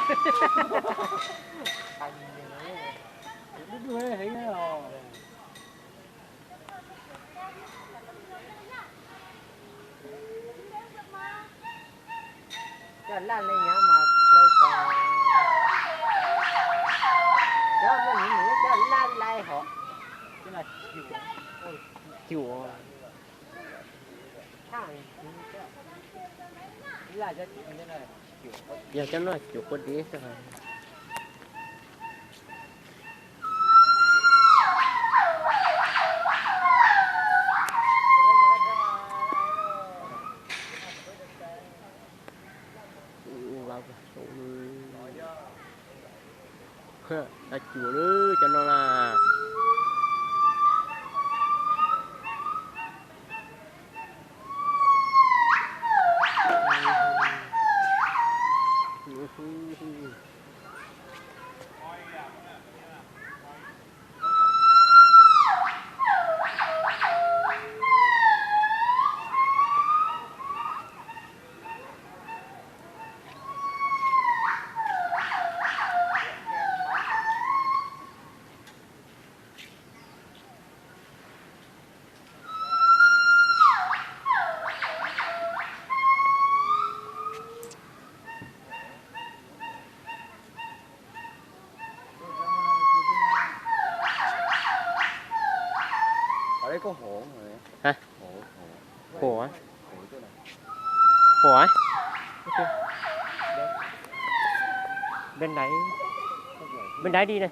Coj laj li nyob mas hlawv tas. Cov phooj ywg coj laj laj hov. Cuam. Yog cov no cuam quav dev xwb. Cuam lawm cov no na. Hov, hov, bên đấy, bên đấy đi này.